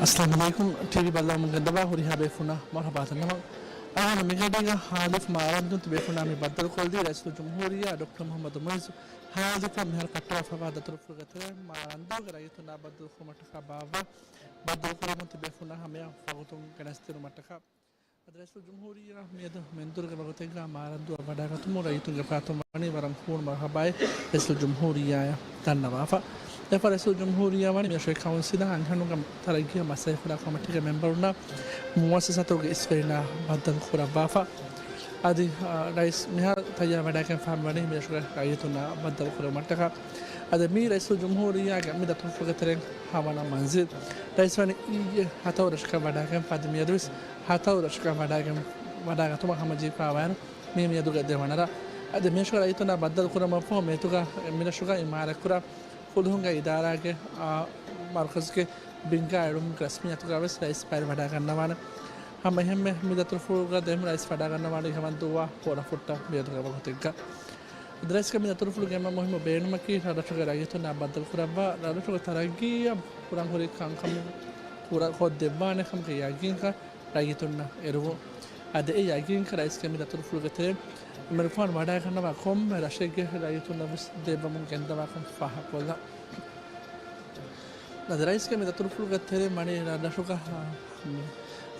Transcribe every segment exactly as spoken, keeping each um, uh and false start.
އައްސަލާމު ޢަލައިކުމް. ޓީވީ ބައްލަވަމުން ގެންދަވާ ހުރިހާ ބޭފުންނަށް މަރުޙަބާ ދަންނަވަން. އަޅުގަނޑު މިގަޑީގަ ހާލިފް މާރަންދުން ތިބޭފުންނާ މި ބައްދަލުކޮށްލީ ރައީސުލްޖުމްހޫރިއްޔާ ޑޮކްޓަރ މުޙައްމަދު މުޢިއްޒު ހާލިފަށް މިހާރު ކައްޓަވާފައިވާ ދަތުރުފުޅުގެ ތެރެއިން މާރަންދޫގެ ރައްޔިތުންނާ ބައްދަލުކުރުމަށްޓަކާ ބާއްވާ ބައްދަލުކުރަމުން ތިބޭފުންނާ ހަމަޔަށް ވަގުތުން ގެނެސްދިނުމަށްޓަކާ. އަދި ރައީސުލްޖުމްހޫރިއްޔާ މިއަދު މެންދުރުގެ ވަގުތެއްގަ މާރަންދޫއަށް ވަޑައިގަތުމުން ރައްޔިތުންގެ ފަރާތުން ވަނީ ވަރަށް ހޫނު މަރުޙަބާއެއް ރައީސުލްޖުމްހޫރިއްޔާއަށް ދަންނަވާފަ. އެފަ ރައީސުލްޖުމްހޫރިއްޔާ ވަނީ މިރަށުގެ ކައުންސިލަށް އަންހެނުންގެ ތަރައްގީއަށް މަސައްކަތްކުރާ ކޮމިޓީގެ މެމްބަރުންނާ މުއައްސަސާތަކުގެ އިސްވެރިންނާ ބައްދަލު ކުރައްވާފަ. އަދި، އާ، ރައީސް މިހާރު ތައްޔާރު ވަޑައިގެންފާ ވަނީ މިރަށުގެ ރައްޔިތުންނާ ބައްދަލު ކުރުމަށްޓަކާ. އަދި މީ ރައީސުލްޖުމްހޫރިއްޔާގެ މި ދަތުރުފުޅުގެ ތެރެއިން ހަވަނަ މަންޒިލް. ރައީސް ވަނީ އިއްޔެ ހަތަރު ރަށަކަށް ވަޑައިގެންފަ އަދި މިއަދުވެސް ހަތަރު ރަށަކަށް ވަޑައިގެން، ވަޑައިގަތުމަށް ހަމަޖެހިފައިވާއިރު، މީ މިއަދުގެ ދެވަނަ ރަށް. އަދި މިރަށުގެ ރައްޔިތުންނާ ބައްދަލު ކުރުމަށްފަހު މިއަދުގަ މިރަށުގަ އިމާރާތްކުރާ ފުލުހުންގެ އިދާރާގެ، އާ، މަރުކަޒުގެ ބިންގާ އެޅުމުގެ ރަސްމިއްޔަތުގަ ވެސް ރައީސް ބައިވެރިވަޑައިގަންނަވާނެ. ހަމައެހެންމެ މި ދަތުރުފުޅުގަ ދެން ރައީސް ވަޑައިގަންނަވާނީ ހަވަންދުއްވާ ފޯރަ ފުއްޓަށް މިއަދުގެ ވަގުތެއްގަ. އަދި ރައީސްގެ މި ދަތުރުފުޅުގެ އެންމެ މުހިއްމު ބޭނުމަކީ ރަށްރަށުގެ ރައްޔިތުންނާ ބައްދަލުކުރައްވާ، ރަށްރަށުގެ ތަރައްގީއަށް ކުރަން ހުރި ކަންކަމުން ކުރަ-، ކޮށްދެއްވާނެ ކަމުގެ ޔަގީންކަން ރައްޔިތުންނަށް އެރުވުން. އަދި އެ ޔަގީންކަން ރައީސްގެ މި ދަތުރުފުޅުގެ ތެރެއިން އެމެރިކާން ވަޑައިގަންނަވާ ކޮންމެ ރަށެއްގެ ރައްޔިތުންނަށް ވެސް ދެއްވަމުން ގެންދަވާކަން ފާހަގަކޮށްލަން. އަދި ރައީސްގެ މި ދަތުރުފުޅުގެ ތެރެއިން ވަނީ ރަށްރަށުގަ،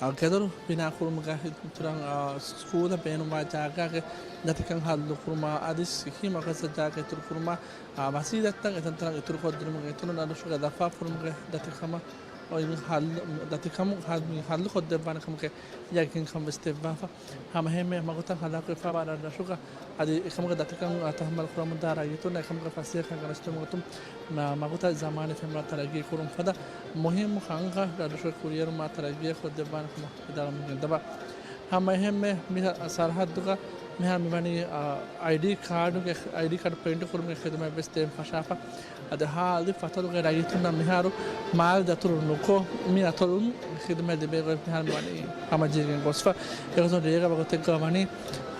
އާ، ގެދޮރު ބިނާކުރުމުގަ އިތުރަށް، އާ، ސްކޫލަށް ބޭނުންވާ ޖާގާގެ ދަތިކަން ހައްލުކުރުމާ، އަދި ސިއްހީ މަރުކަޒަށް ޖާގަ އިތުރުކުރުމާ، އާ، މަސީދަތްތައް އެތަންތަނަށް އިތުރުކޮށްދިނުމުގެ އިތުރުން ރަށްރަށުގެ ލަފާ ފުރުމުގެ ދަތިކަމަށް އޮތް ހައްލު، ދަތިކަމު ހައް-، މި ހައްލުކޮށްދެއްވާނެ ކަމުގެ ޔަގީންކަން ވެސް ދެއްވާފަ. ހަމައެހެންމެ މަގުތައް ހަލާކުވެފައިވާ ރަށްރަށުގަ އަދި އެކަމުގެ ދަތިކަން ތަހައްމަލު ކުރަމުންދާ ރައްޔިތުންނަށް އެކަމުގެ ފަސޭހަކަން ގެނެސްދިނުމުގެ ގޮތުން މަ-، މަގުތައް ޒަމާނީ ފެންވަރު ތަރައްގީ ކުރުން ފަދަ މުހިއްމު ކަންކަން ރަށްރަށުގެ ކުރިއެރުމާ ތަރައްގީއަށް ކޮށްދެއްވާނެ ކަމަށް ވިދާޅުވަމުން ގެންދަވާ. ހަމައެހެންމެ މި ސަރަހައްދުގަ މިހާރު މިވަނީ، އާ، އައިޑީ ކާޑުގެ، އައިޑީ ކާޑު ޕްރިންޓް ކުރުމުގެ ޚިދުމަތް ވެސް ދޭން ފަށާފަ. އަދި ހާލި ފަތަރުގެ ރައްޔިތުންނަށް މިހާރު މާލެ ދަތުރު ނުކޮށް، މި އަތޮޅުން ޚިދުމަތް ލިބޭ ގޮތް މިހާރު މިވަނީ ހަމަޖެހިގެން ގޮސްފަ. އެގޮތުން ރޭގަ ވަގުތެއްގަ ވަނީ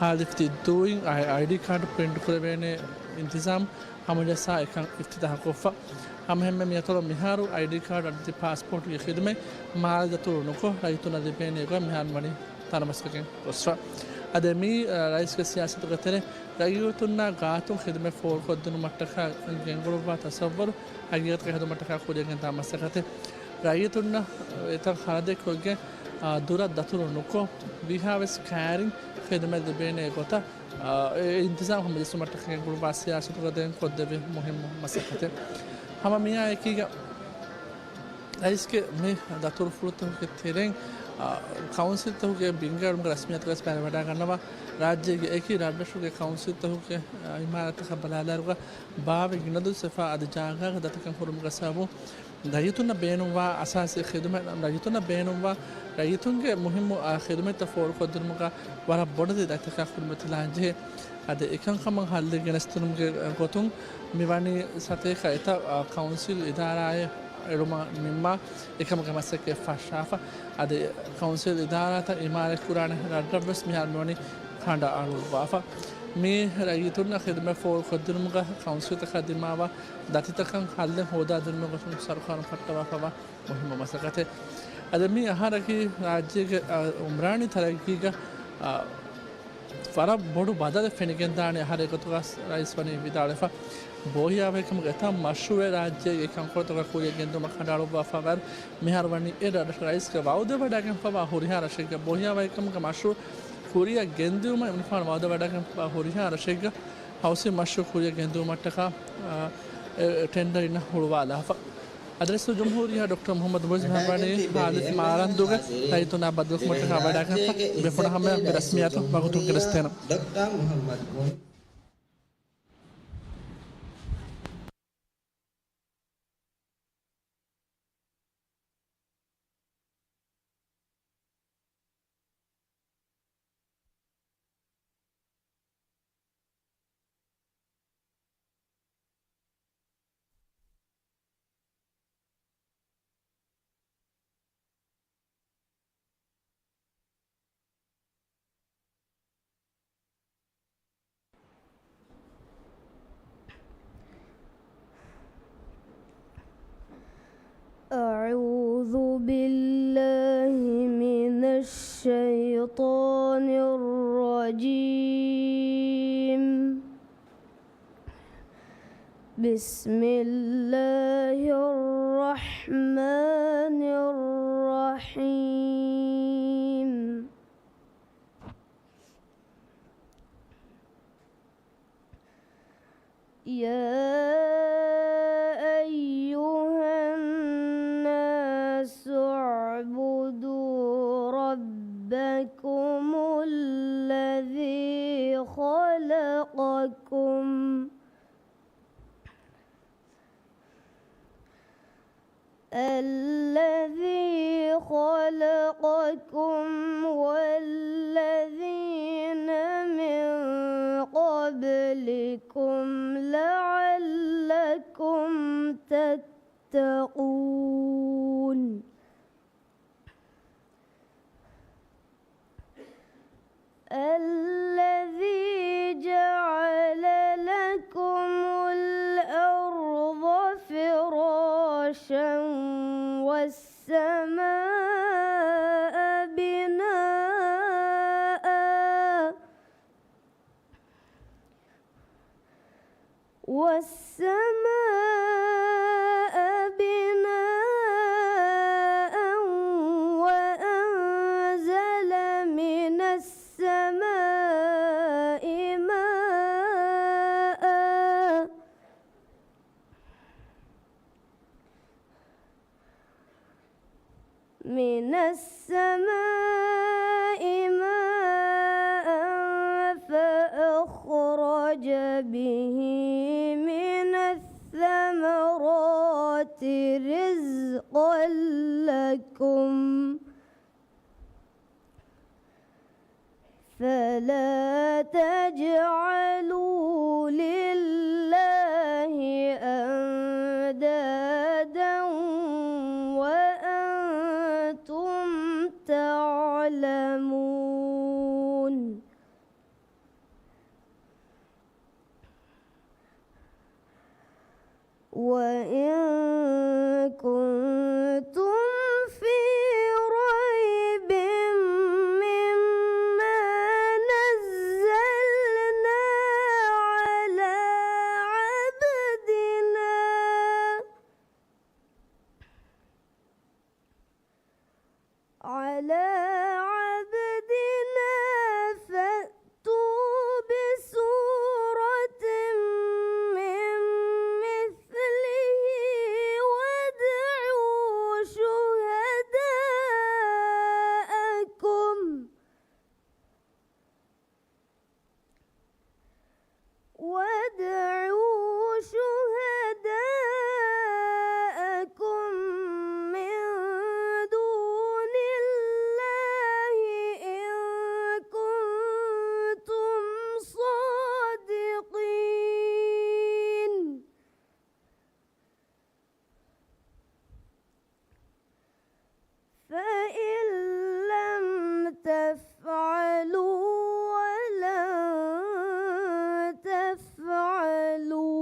ހާލި ތިއްދޫއިން އައި-، އައިޑީ ކާޑު ޕްރިންޓް ކުރެވޭނެ އިންތިޒާމް ހަމަޖައްސާ އެކަން އިފްތިތާހުކޮށްފަ. ހަމައެހެންމެ މިއަތޮޅު މިހާރު އައިޑީ ކާޑު އަދި ޕާސްޕޯޓްގެ ޚިދުމަތް މާލެ ދަތުރު ނުކޮށް، ރައްޔިތުންނަށް ލިބޭނެ ގޮތް މިހާރު ވަނީ ތަނަވަސްވެގެން ގޮސްފަ. އަދި މި، އަ، ރައީސްގެ ސިޔާސަތުގެ ތެރެ ރައްޔިތުންނާ ގާތުން ޚިދުމަތް ފޯރުކޮށްދިނުމަށްޓަކާ ގެންގުޅުއްވާ ތަސައްވަރު ހަގީގަތަކަށް ހެދުމަށްޓަކާ ކުރިއަށް ގެންދާ މަސައްކަތެއް. ރައްޔިތުންނަށް އެތައް ޚަރަދެއް ކޮށްގެން، އާ، ދުރަށް ދަތުރު ނުކޮށް، ވީހާވެސް ކައިރިން ޚިދުމަތް ލިބޭނެ ގޮތަށް، އާ، އެ އިންތިޒާމް ހަމަޖެއްސުމަށްޓަކާ ގެންގުޅުއްވާ ސިޔާސަތުގަ ދެން ކޮށްދެއްވި މުހިއްމު މަސައްކަތެއް. ހަމަ މިއާއެކީގަ ރައީސްގެ މި ދަތުރުފުޅުތަކުގެ ތެރެއިން، އާ، ކައުންސިލްތަކުގެ ބިންގާ އެޅުމުގެ ރަސްމިއްޔަތުގަ ވެސް ބައިވެރިވަޑައިގަންނަވާ، ރާއްޖޭގެ އެކި ރަށްރަށުގެ ކައުންސިލްތަކުގެ، އާ، އިމާރާތްތަކަށް ބަލާލާއިރުގަ ބާވެ ގިނަ ދުވަސް ވެފަ އަދި ޖާގާގެ ދަތިކަން ހުރުމުގެ ސަބަބުން ރައްޔިތުންނަށް ބޭނުންވާ އަސާސީ ޚިދުމަތް، ރައްޔިތުންނަށް ބޭނުންވާ ރައްޔިތުންގެ މުހިއްމު، އާ، ޚިދުމަތްތައް ފޯރުކޮށްދިނުމުގަ ވަރަށް ބޮޑެތި ދަތިކަން ކުރިމަތިލާންޖެހޭ. އަދި އެކަންކަމަށް ހައްލެއް ގެނެސްދިނުމުގެ ގޮތުން މިވަނީ ސަތޭކަ އެތައް، އާ، ކައުންސިލް އިދާރާއެއް އެޅުމަށް ނިންމާ އެކަމުގެ މަސައްކަތް ފަށާފަ. އަދި ކައުންސިލް އިދާރާތައް އިމާރާތްކުރާނެ ރަށްރަށްވެސް މިހާރު މިވަނީ ކަނޑައަޅުއްވާފަ. މި ރައްޔިތުންނަށް ޚިދުމަތް ފޯރުކޮށްދިނުމުގަ ކައުންސިލްތަކަށް ދިމާވާ ދަތިތަކަށް ހައްލެއް ހޯދާދިނުމުގެ ގޮތުން ސަރުކާރުން ފައްޓަވާފައިވާ މުހިއްމު މަސައްކަތެއް. އަދި މި އަހަރަކީ ރާއްޖޭގެ، އާ، އުމްރާނީ ތަރައްގީގަ، އާ، ވަރަށް ބޮޑު ބަދަލެއް ފެނިގެންދާނެ އަހަރެއް ގޮތުގަ ރައީސް ވަނީ ވިދާޅުވެފަ. ބޯހިޔާވަހިކަމުގެ އެތައް މަޝްރޫއެއް ރާއްޖޭގެ ކަންކޮޅުތަކަށް ކުރިއަށް ގެންދިއުމަށް ކަނޑައަޅުއްވާފައިވާއިރު، މިހާރު ވަނީ އެ ރަށް ރައީސްގެ ވައުދެއް ވަޑައިގެންފައިވާ ހުރިހާ ރަށެއްގަ ބޯހިޔާވަހިކަމުގެ މަޝްރޫއު ކުރިއަށް ގެންދިއުމަށް އެމަނިކުފާނު ވައުދެއް ވަޑައިގެންފައިވާ ހުރިހާ ރަށެއްގަ ހައުސިން މަޝްރޫއު ކުރިއަށް ގެންދިއުމަށްޓަކާ، އާ، އެ، ޓެންޑަރު އިންނަ ހުޅުވާލާފަ. އަދި ރައީސުލްޖުމްހޫރިއްޔާ ޑޮކްޓަރ މުޙައްމަދު މުޢިއްޒު މެހްރަބާނީ ހާލިފް މާރަންދޫގެ ރައްޔިތުންނާ ބައްދަލުކުރުމަށްޓަކާ ވަޑައިގެންފަ ބޭފުޅުންނަށް ހަމަޔަށް މި ރަސްމިއްޔަތު ވަގުތުން ގެނެސްދޭނަން. ޑޮކްޓަރ މުޙައްމަދު މުޢިއްޒު. بسم الله الرحمن الرحيم. يا أيها الناس اعبدوا ربكم الذي خلقكم الذي خلقكم والذين من قبلكم لعلكم تتقون. الذي جعل لكم الأرض فراشا والسماء بناء والسماء بناء وأنزل من السماء ماء من السماء ماء فأخرج به من الثمرات رزقا لكم فلا تجعلوا لله أندادا وأنتم تعلمون. وإن كنتم في ريب مما نزلنا على عبدنا على عبدنا فأتوا بسورة من مثله وادعوا شهداءكم وادعوا شهداءكم من دون الله إن كنتم صادقين. فإن لم تفعلوا ولن تفعلوا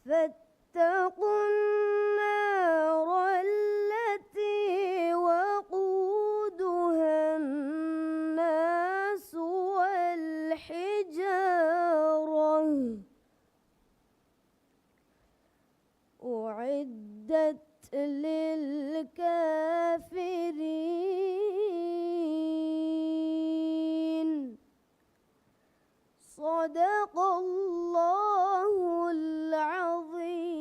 فاتقوا النار التي وقودها الناس والحجارة أعدت للكافرين. صدق الله العظيم.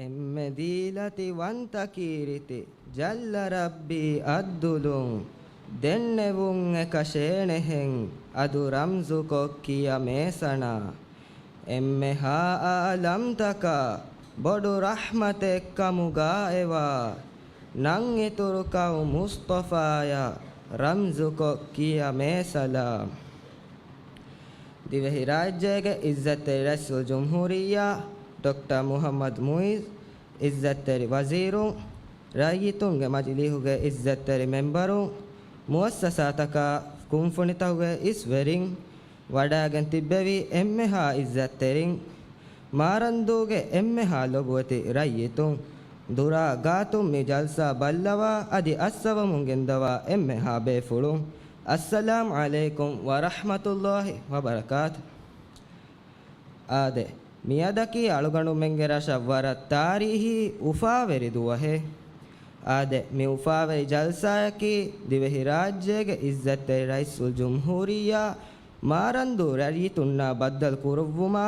އެންމެ ދީލަތިވަންތަ ކީރިތި ޖައްލަ ރައްބީ އައްދުލުން ދެންނެވުން އެކަށޭނެހެން އަދު ރަމްޒުކޮށް ކިޔަ މޭސަނާ. އެންމެހާ އާލަމްތަކަށް ބޮޑު ރަޙްމަތެއްކަމުގައިވާ ނަން އިތުރު ކައު މުޞްޠަފާޔަށް ރަމްޒުކޮށް ކިޔަ މޭސަލާ. ދިވެހިރާއްޖޭގެ އިއްޒަތްތެރި ރައީސުލްޖުމްހޫރިއްޔާ ޑޮކްޓަރ މުޙައްމަދު މުޢިއްޒު، އިއްޒަތްތެރި ވަޒީރުން، ރައްޔިތުންގެ މަޖިލީހުގެ އިއްޒަތްތެރި މެންބަރުން، މުއައްސަސާތަކާ ކުންފުނިތަކުގެ އިސްވެރިން، ވަޑައިގެން ތިއްބެވި އެންމެހާ އިއްޒަތްތެރިން، މާރަންދޫގެ އެންމެހާ ލޮބުވެތި ރައްޔިތުން، ދުރާ ގާތުން މި ޖަލްސާ ބައްލަވާ އަދި އައްސަވަމުން ގެންދަވާ އެންމެހާ ބޭފުޅުން، އައްސަލާމް ޢަލައިކުމް ވަރަޙްމަތުﷲި ވަބަރަކާތު. އާދެ، މިއަދަކީ އަޅުގަނޑުމެންގެ ރަށަށް ވަރަށް ތާރީހީ އުފާވެރި ދުވަހެއް. އާދެ، މި އުފާވެރި ޖަލްސާއަކީ ދިވެހިރާއްޖޭގެ އިއްޒަތްތެރި ރައީސުލްޖުމްހޫރިއްޔާ މާރަންދޫ ރައްޔިތުންނާ ބައްދަލު ކުރުއްވުމާ،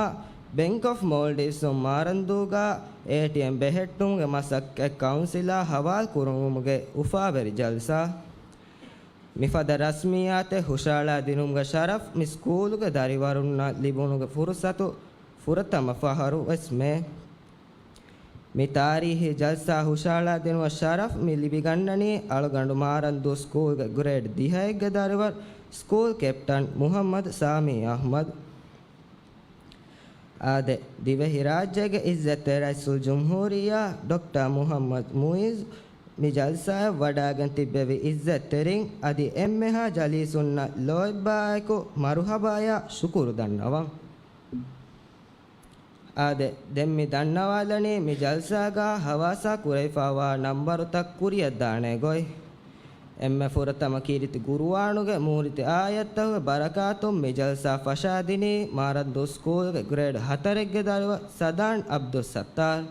ބެންކް އޮފް މޯލްޑިވްސްއުން މާރަންދޫގަ އޭޓީއެމް ބެހެއްޓުމުގެ މަސައްކަތް ކައުންސިލާ ހަވާލު ކުރުވުމުގެ އުފާވެރި ޖަލްސާ. މިފަދަ ރަސްމިއްޔާތެއް ހުށައަޅާ ދިނުމުގެ ޝަރަފް މި ސްކޫލުގެ ދަރިވަރުންނަށް ލިބުނުގެ ފުރުސަތު ފުރަތަމަ ފަހަރު ވެސް މޭ. މި ތާރީހީ ޖަލްސާ ހުށައަޅާ ދިނުމަށް ޝަރަފް މި ލިބިގަންނަނީ އަޅުގަނޑު މާރަންދޫ ސްކޫލްގެ ގްރޭޑް ދިހައެއްގެ ދަރިވަރު ސްކޫލް ކެޕްޓަން މުހައްމަދު ސާމީ އަޙްމަދު. އާދެ، ދިވެހިރާއްޖޭގެ އިއްޒަތްތެރި ރައީސުލްޖުމްހޫރިއްޔާ ޑޮކްޓަރ މުހައްމަދު މުއިއްޒު މި ޖަލްސާއަށް ވަޑައިގެން ތިއްބެވި އިއްޒަތްތެރިން އަދި އެންމެހާ ޖަލީސުންނަށް ލޯތްބާއެކު މަރުޙަބާޔާ ޝުކުރު ދަންނަވަން. އާދެ، ދެން މި ދަންނަވާލަނީ މި ޖަލްސާގާ ހަވާސާ ކުރެވިފައިވާ ނަންބަރުތައް ކުރިއަށްދާނެ ގޮތް. އެންމެ ފުރަތަމަ ކީރިތި ގުރުއާނުގެ މޫރިތި އާޔަތްތަކުގެ ބަރަކާތުން މި ޖަލްސާ ފަށާދިނީ މާރަންދޫ ސްކޫލްގެ ގްރޭޑް ހަތަރެއްގެ ދަރިވަރު ސަދާން ޢަބްދުއްސައްތާރު.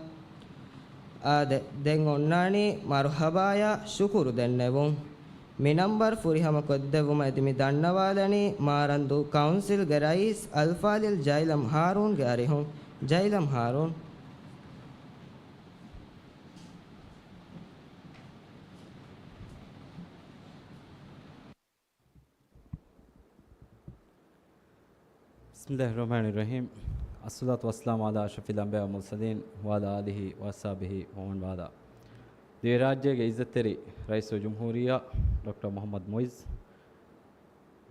އާދެ، ދެން އޮންނާނީ މަރުޙަބާޔާ ޝުކުރު ދެންނެވުން. މި ނަންބަރު ފުރިހަމަ ކޮށްދެއްވުމަށް އެދި މި ދަންނަވާލަނީ މާރަންދޫ ކައުންސިލްގެ ރައީސް އަލްފާޟިލް ޖައިލަމް ހާރޫންގެ އަރިހުން. ޖައިލަމް ހާރޫން. بسم الله الرحمن الرحيم. الصلاة والسلام على أشرف الأنبياء والمرسلين وعلى آله وأصحابه ومن والاه. ދިވެހިރާއްޖޭގެ އިއްޒަތްތެރި ރައީސުލްޖުމްހޫރިއްޔާ ޑޮކްޓަރ މުޙައްމަދު މުއިއްޒު،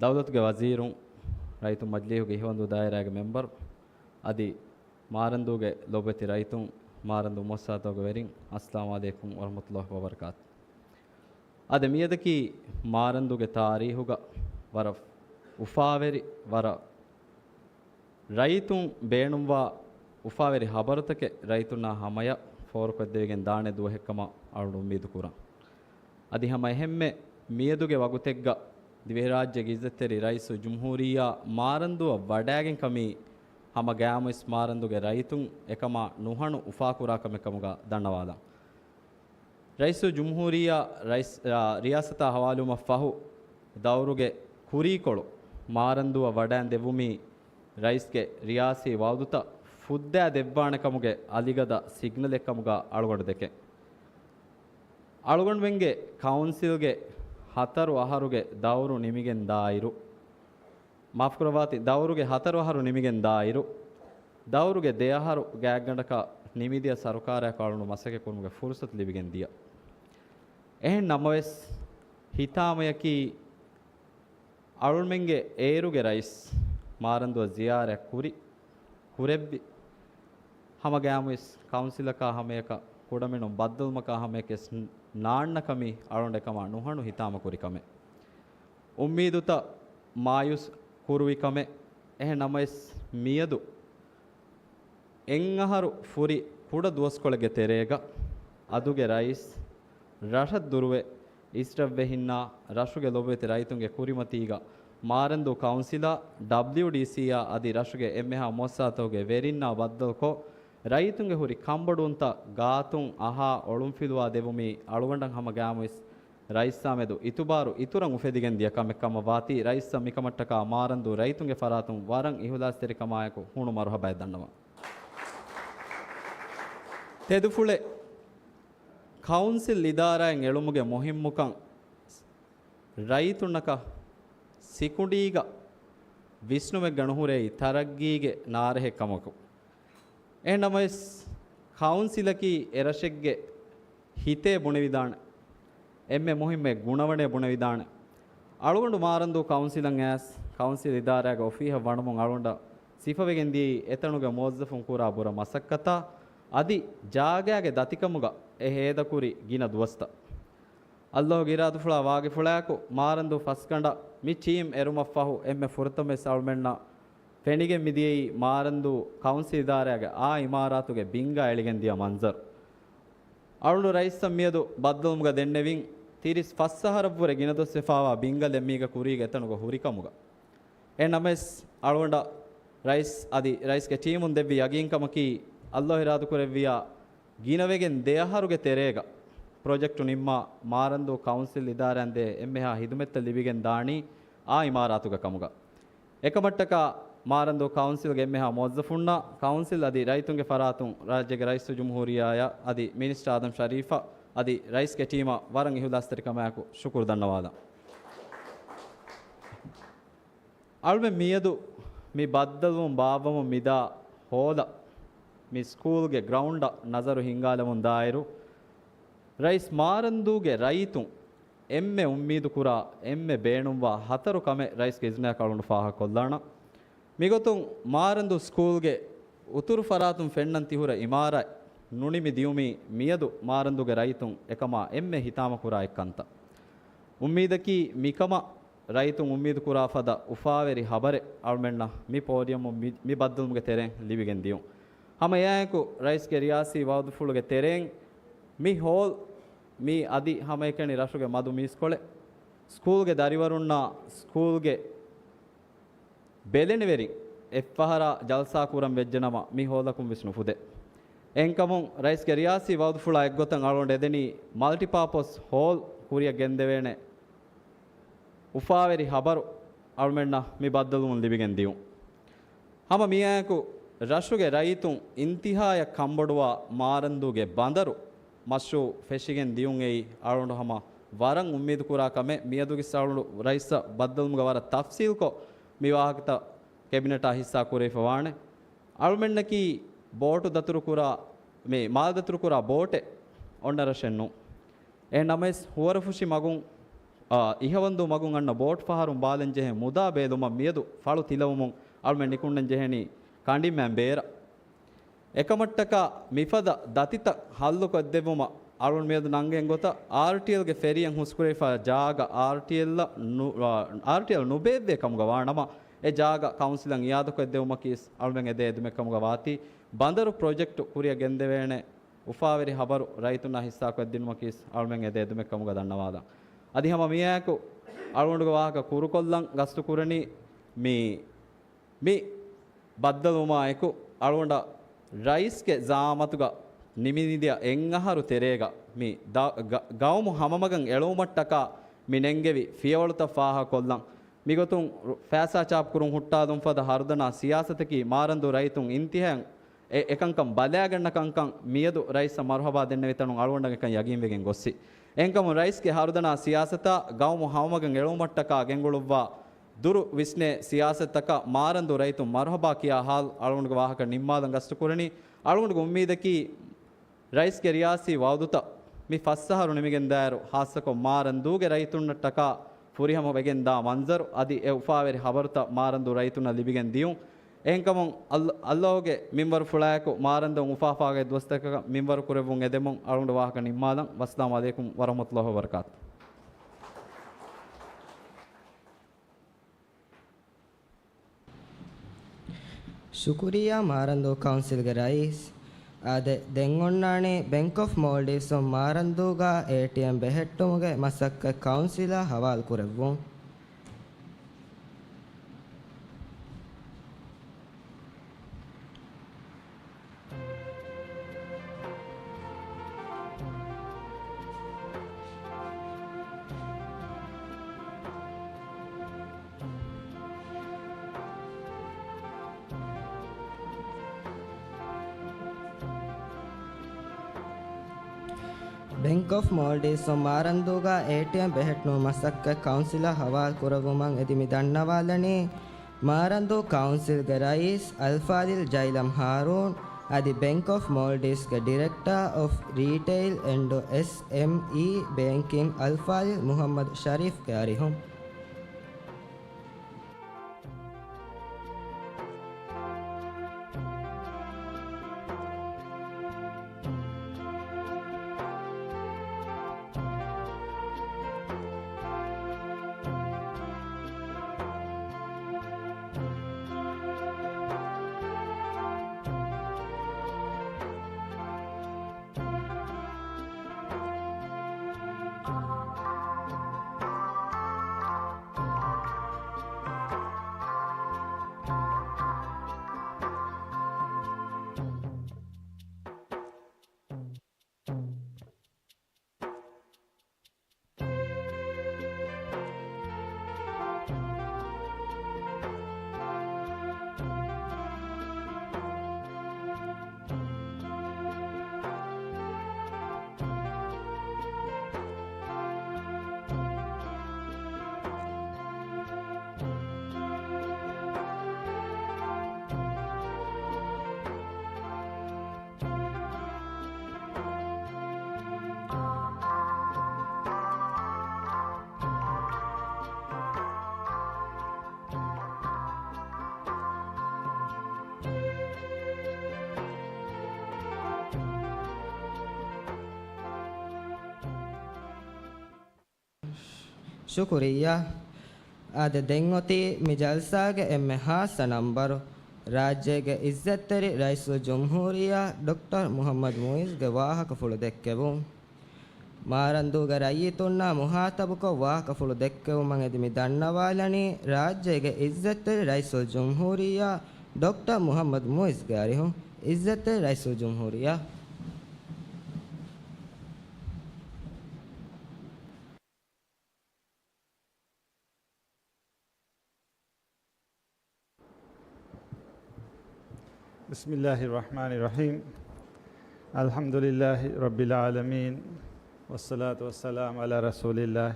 ދައުލަތުގެ ވަޒީރުން، ރައްޔިތުން މަޖިލީހުގެ އިހުވަންދޫ ދާއިރާގެ މެމްބަރު، އަދި މާރަންދޫގެ ލޮބުވެތި ރައްޔިތުން، މާރަންދޫ މުއައްސަސާތަކުގެ ވެރިން، އައްސަލާމު ޢަލައިކުމް ވަރަޙްމަތުﷲި ވަބަރަކާތު. އާދެ، މިއަދަކީ މާރަންދޫގެ ތާރީހުގަ ވަރަށް އުފާވެރި، ވަރަށް ރައްޔިތުން ބޭނުންވާ އުފާވެރި ޚަބަރުތަކެއް ރައްޔިތުންނާ ހަމަޔަށް ފޯރުކޮށްދެވިގެން ދާނެ ދުވަހެއްކަމަށް އަޅުގަނޑު އުއްމީދު ކުރަން. އަދި ހަމަ އެހެންމެ މިއަދުގެ ވަގުތެއްގަ ދިވެހިރާއްޖޭގެ އިއްޒަތްތެރި ރައީސުލްޖުމްހޫރިއްޔާ މާރަންދޫއަށް ވަޑައިގެން ކަމީ ހަމަ ގައިމުވެސް މާރަންދޫގެ ރައްޔިތުން އެކަމާ ނުހަނު އުފާކުރާ ކަމެއް ކަމުގަ ދަންނަވާލަން. ރައީސުލްޖުމްހޫރިއްޔާ ރައީސް، އާ، ރިޔާސަތާ ހަވާލުވުމަށް ފަހު، ދައުރުގެ ކުރީކޮޅު މާރަންދޫއަށް ވަޑައިން ދެއްވުމީ، ރައީސްގެ ރިޔާސީ ވައުދުތައް ފުއްދައި ދެއްވާނެ ކަމުގެ އަލިގަދަ ސިގްނަލެއް ކަމުގަ އަޅުގަނޑު ދެކެން. އަޅުގަނޑުމެންގެ ކައުންސިލްގެ ހަތަރު އަހަރުގެ ދައުރު ނިމިގެން ދާއިރު، މާފުކުރައްވާތި، ދައުރުގެ ހަތަރު އަހަރު ނިމިގެން ދާއިރު، ދައުރުގެ ދެ އަހަރު ގާތްގަނޑަކަށް ނިމިދިޔަ ސަރުކާރާއެކު އަޅުގަނޑު މަސައްކަތް ކުރުމުގެ ފުރުސަތު ލިބިގެން ދިޔަ. އެހެން ނަމަވެސް، ހިތާމަޔަކީ އަޅުމެންގެ އޭރުގެ ރައީސް މާރަންދޫއަށް ޒިޔާރަތް ކުރި، ކުރެއްވި، ހަމަ ގައިމުވެސް ކައުންސިލަކާ ހަމަޔަކަށް ކުޑަމިނުން ބައްދަލުވުމަކާ ހަމަޔަކަށް ވެސް ނާންނަ ކަމީ އަޅުގަނޑު އެކަމާ ނުހަނު ހިތާމަ ކުރި ކަމެއް. އުއްމީދުތައް މާޔޫސް ކުރުވި ކަމެއް. އެހެން ނަމަވެސް މިއަދު އެއްއަހަރު ފުރި ކުޑަ ދުވަސްކޮޅެއްގެ ތެރޭގަ އަދުގެ ރައީސް ރަށަށް ދުރުވެ އިސްރަށްވެހިންނާ ރަށުގެ ލޮބުވެތި ރައްޔިތުންގެ ކުރިމަތީގަ މާރަންދޫ ކައުންސިލާ ޑަބްލިޔުޑީސީއާ އަދި ރަށުގެ އެންމެހާ މުއައްސަސާތަކުގެ ވެރިންނާ ބައްދަލުކޮށް، ރައްޔިތުންގެ ހުރި ކަންބޮޑުވުންތައް ގާތުން އަހާ އޮޅުންފިލުވާ ދެއްވުމީ އަޅުގަނޑަށް ހަމަ ގައިމުވެސް ރައީސާމެދު އިތުބާރު އިތުރަށް އުފެދިގެން ދިޔަ ކަމެއް ކަމަށް ވާތީ، ރައީސްއަށް މިކަމަށްޓަކާ މާރަންދޫ ރައްޔިތުންގެ ފަރާތުން ވަރަށް އިހުލާސްތެރިކަމާއެކު ހޫނު މަރުޙަބާއެއް ދަންނަވަން. ތެދުފުޅެއް، ކައުންސިލް އިދާރާއިން އެޅުމުގެ މުހިއްމުކަން ރައްޔިތުންނަކަށް ސިކުނޑީގަ ވިސްނުމެއްގަ ނުހުރެއީ ތަރައްގީގެ ނާރެހެއް ކަމަކު. އެހެންނަމަވެސް، ކައުންސިލަކީ އެރަށެއްގެ ހިތޭ ބުނެވިދާނެ، އެންމެ މުހިއްމު ގުނަވަނޭ ބުނެވިދާނެ. އަޅުގަނޑު މާރަންދޫ ކައުންސިލަށް އައިސް، ކައުންސިލް އިދާރާގެ އޮފީހަށް ވަނުމުން އަޅުގަނޑަށް ސިފަވެގެން ދިޔައީ އެތަނުގެ މުވައްޒަފުން ކުރާ ބުރަ މަސައްކަތާ، އަދި ޖާގައިގެ ދަތިކަމުގަ އެ ހޭދަކުރި ގިނަ ދުވަސްތައް. އައްލާހުގެ އިރާދަފުޅާ ވާގިފުޅާއެކު މާރަންދޫ ފަސްގަނޑަށް މި ޓީމް އެރުމަށްފަހު އެންމެ ފުރަތަމަވެސް އަޅުމެންނަށް ފެނިގެން މިދިޔައީ މާރަންދޫ ކައުންސިލް އިދާރާގެ އާ އިމާރާތުގެ ބިންގާ އެޅިގެން ދިޔަ މަންޒަރު. އަޅުގަނޑު ރައީސަށް މިއަދު ބައްދަލުވުމުގަ ދެންނެވިން، ތިރީސް ފަސް އަހަރަށްވުރެ ގިނަ ދުވަސް ވެފާވާ ބިންގަލެއް މީގަ ކުރީގެ އެތަނުގަ ހުރިކަމުގަ. އެހެން ނަމަވެސް، އަޅުގަނޑަށް ރައީސް އަދި ރައީސްގެ ޓީމުން ދެއްވި ޔަގީންކަމަކީ، ﷲ އިރާދަކުރެއްވިޔާ، ގިނަވެގެން ދެ އަހަރުގެ ތެރޭގަ ޕްރޮޖެކްޓު ނިންމާ، މާރަންދޫ ކައުންސިލް އިދާރާއިން ދޭ އެންމެހާ ހިދުމަތްތައް ލިބިގެން ދާނީ އާ އިމާރާތުގަ ކަމުގަ. އެކަމަށްޓަކާ މާރަންދޫ ކައުންސިލްގެ އެންމެހާ މުވައްޒަފުންނަށް، ކައުންސިލް އަދި ރައްޔިތުންގެ ފަރާތުން ރާއްޖޭގެ ރައީސުލްޖުމްހޫރިއްޔާއަށް އަދި މިނިސްޓަރ އާދަމް ޝަރީފަށް އަދި ރައީސްގެ ޓީމަށް ވަރަށް އިހުލާސްތެރިކަމާއެކު ޝުކުރު ދަންނަވާލަން. އަޅުމެން މިއަދު މި ބައްދަލުވުން ބާއްވަމުން މިދާ ހޯލަށް، މި ސްކޫލްގެ ގްރައުންޑަށް ނަޒަރު ހިންގާލަމުން ދާއިރު، ރައީސް މާރަންދޫގެ ރައްޔިތުން އެންމެ އުއްމީދުކުރާ، އެންމެ ބޭނުންވާ ހަތަރު ކަމެއް ރައީސްގެ އިޒުނަޔާ އަޅުގަނޑު ފާހަގަކޮށްލާނަން. މިގޮތުން މާރަންދޫ ސްކޫލްގެ އުތުރު ފަރާތުން ފެންނަން ތިހުރެ އިމާރާތް ނުނިމި ދިޔުމީ މިއަދު މާރަންދޫގެ ރައްޔިތުން އެކަމާ އެންމެ ހިތާމަކުރާ އެއްކަންތައް. އުއްމީދަކީ މިކަމަށް ރައްޔިތުން އުއްމީދުކުރާ ފަދަ އުފާވެރި ހަބަރެއް އަޅުމެންނަށް މި ޕޯޑިއަމުން މި، މި ބައްދަލުވުމުގެ ތެރެއިން ލިބިގެން ދިޔުން. ހަމަ އެއާއެކު ރައީސްގެ ރިޔާސީ ވައުދުފުޅުގެ ތެރެއިން މި ހޯލް މީ އަދި ހަމައެކަނި ރަށުގެ މަދު މީސްކޮޅެއް، ސްކޫލްގެ ދަރިވަރުންނާ ސްކޫލްގެ ބެލެނިވެރިން އެއްފަހަރާ ޖަލްސާ ކުރަން ވެއްޖެނަމަ، މި ހޯލަކުން ވެސް ނުފުދޭ. އެހެންކަމުން، ރައީސްގެ ރިޔާސީ ވައުދުފުޅާ އެއްގޮތަށް އަޅުގަނޑު އެދެނީ މަލްޓިޕާޕަސް ހޯލް ކުރިއަށް ގެންދެވޭނެ އުފާވެރި ހަބަރު އަޅުމެންނަށް މި ބައްދަލުވުން ލިބިގެން ދިޔުން. ހަމަ މިއާއެކު ރަށުގެ ރައްޔިތުން އިންތިހާޔަށް ކަންބޮޑުވާ މާރަންދޫގެ ބަނދަރު މަޝްރޫއު ފެށިގެން ދިޔުން އެއީ އަޅުގަނޑު ހަމަ ވަރަށް އުއްމީދުކުރާ ކަމެއް. މިއަދުގެ އަޅުގަނޑު ރައީސަށް ބައްދަލުވުމުގަ ވަރަށް ތަފްސީލްކޮށް މި ވާހަކަތައް ކެބިނެޓާ ހިއްސާ ކުރެވިފަ ވާނެ. އަޅުމެންނަކީ ބޯޓު ދަތުރުކުރާ، މި މާލެ ދަތުރުކުރާ ބޯޓެއް އޮންނަ ރަށެއް ނޫން. އެހެން ނަމަވެސް، ހުވަރުފުށި މަގުން، އާ، އިހަވަންދޫ މަގުން އަންނަ ބޯޓް ފަހަރުން ބާލަން ޖެހޭ މުދާ ބޭލުމަށް މިއަދު ފަޅު ތިލަވުމުން އަޅުމެން ނިކުންނަން ޖެހެނީ ކަނޑިންމައިން ބޭރަށް. އެކަމަށްޓަކާ މިފަދަ ދަތިތައް ހައްލުކޮށްދެއްވުމަށް އަޅުގަނޑު މިއަދު ނަންގައިން ގޮތަށް އާރްޓީއެލްގެ ފެރިއަށް ހުސްކުރެވިފަ ޖާގަ އާރްޓީއެލްއަށް ނު-، އާ، އާރްޓީއެލް ނުބޭއްވޭ ކަމުގަ ވާނަމަ، އެ ޖާގަ ކައުންސިލަށް އިއާދަކޮށްދެވުމަކީ ވެސް އަޅުމެން އެދޭ އެދުމެއް ކަމުގަ ވާތީ، ބަނދަރު ޕްރޮޖެކްޓު ކުރިއަށް ގެންދެވޭނެ އުފާވެރި ހަބަރު ރައްޔިތުންނާ ހިއްސާކޮށްދިނުމަކީ ވެސް އަޅުމެން އެދޭ އެދުމެއް ކަމުގަ ދަންނަވާލަން. އަދި ހަމަ މިއާއެކު އަޅުގަނޑުގެ ވާހަކަ ކުރުކޮށްލަން ގަސްތުކުރަނީ މި މި ބައްދަލުވުމާ އެކު، އަޅުގަނޑަށް ރައީސްގެ ޒައާމަތުގަ ނިމިދިޔަ އެއްއަހަރު ތެރޭގަ މި ދަ-، ގަ-، ގައުމު ހަމަމަގަށް އެޅުވުމަށްޓަކާ މި ނެންގެވި ފިޔަވަޅުތައް ފާހަގަކޮށްލަން. މިގޮތުން ރު-، ފައިސާ ޗާޕް ކުރުން ހުއްޓާލުން ފަދަ ހަރުދަނާ ސިޔާސަތަކީ މާރަންދޫ ރައްޔިތުން އިންތިހާއަށް އެ-، އެކަންކަން ބަލާގަންނަ ކަންކަން މިއަދު ރައީސަށް މަރުހަބާ ދެންނެވި ތަނުން އަޅުގަނޑަށް އެކަން ޔަގީންވެގެން ގޮއްސި. އެހެންކަމުން ރައީސްގެ ހަރުދަނާ ސިޔާސަތާ ގައުމު ހަމަމަގަށް އެޅުވުމަށްޓަކާ ގެންގުޅުއްވާ ދުރު ވިސްނޭ ސިޔާސަތަކަށް މާރަންދޫ ރައްޔިތުން މަރުހަބާ ކިޔާ ހާލު އަޅުގަނޑުގެ ވާހަކަ ނިންމާލަން ގަސްތުކުރަނީ. އަޅުގަނޑުގެ އުއްމީދަކީ، ރައީސްގެ ރިޔާސީ ވައުދުތައް މި ފަސް އަހަރު ނިމިގެންދާއިރު، ހާއްސަކޮށް މާރަންދޫގެ ރައްޔިތުންނަށްޓަކާ ފުރިހަމަ ވެގެންދާ މަންޒަރު އަދި އެ އުފާވެރި ހަބަރުތައް މާރަންދޫ ރައްޔިތުންނަށް ލިބިގެން ދިޔުން. އެހެންކަމުން، އަލް-، އަލްލާހުގެ މިންވަރު ފުޅާއެކު މާރަންދޫން އުފާފާގައި ދުވަސްތަކަކަށް މިންވަރު ކުރެއްވުން އެދެމުން އަޅުގަނޑު ވާހަކަ ނިންމާލަން. ވައްސަލާމު ޢަލައިކުމް ވަރަޙްމަތުﷲ ވަބަރަކާތު. ޝުކުރިއްޔާ މާރަންދޫ ކައުންސިލްގެ ރައީސް. އާދެ، ދެން އޮންނާނީ ބެންކް އޮފް މޯލްޑިވްސް އޮފް މާރަންދޫގަ އޭޓީއެމް ބެހެއްޓުމުގެ މަސައްކަތް ކައުންސިލަށް ހަވާލު ކުރެއްވުން. ބެންކް އޮފް މޯލްޑިވްސް އޮފް މާރަންދޫގަ އޭޓީއެމް ބެހެއްޓުމުގެ މަސައްކަތް ކައުންސިލަށް ހަވާލު ކުރެއްވުމަށް އެދި މި ދަންނަވާލަނީ، މާރަންދޫ ކައުންސިލްގެ ރައީސް އަލްފާޟިލް ޖައިލަމް ހާރޫން އަދި ބެންކް އޮފް މޯލްޑިވްސްގެ ޑިރެކްޓާ އޮފް ރީޓެއިލް އެންޑް އެސްއެމްއީ ބޭންކިން އަލްފާޟިލް މުޙައްމަދު ޝަރީފްގެ އަރިހުން. ޝުކުރިއްޔާ. އާދެ، ދެން އޮތީ މި ޖަލްސާގެ އެންމެ ހާއްސަ ނަންބަރު، ރާއްޖޭގެ އިއްޒަތްތެރި ރައީސުލްޖުމްހޫރިއްޔާ ޑޮކްޓަރ މުޙައްމަދު މުޢިއްޒުގެ ވާހަކަފުޅު ދެއްކެވުން. މާރަންދޫގެ ރައްޔިތުންނާ މުހާތަބުކޮށް ވާހަކަފުޅު ދެއްކެވުމަށް އެދި މި ދަންނަވާލަނީ ރާއްޖޭގެ އިއްޒަތްތެރި ރައީސުލްޖުމްހޫރިއްޔާ ޑޮކްޓަރ މުޙައްމަދު މުޢިއްޒުގެ އަރިހުން. އިއްޒަތްތެރި ރައީސުލްޖުމްހޫރިއްޔާ. بسم الله الرحمن الرحيم. الحمد لله رب العالمين. والصلاة والسلام على رسول الله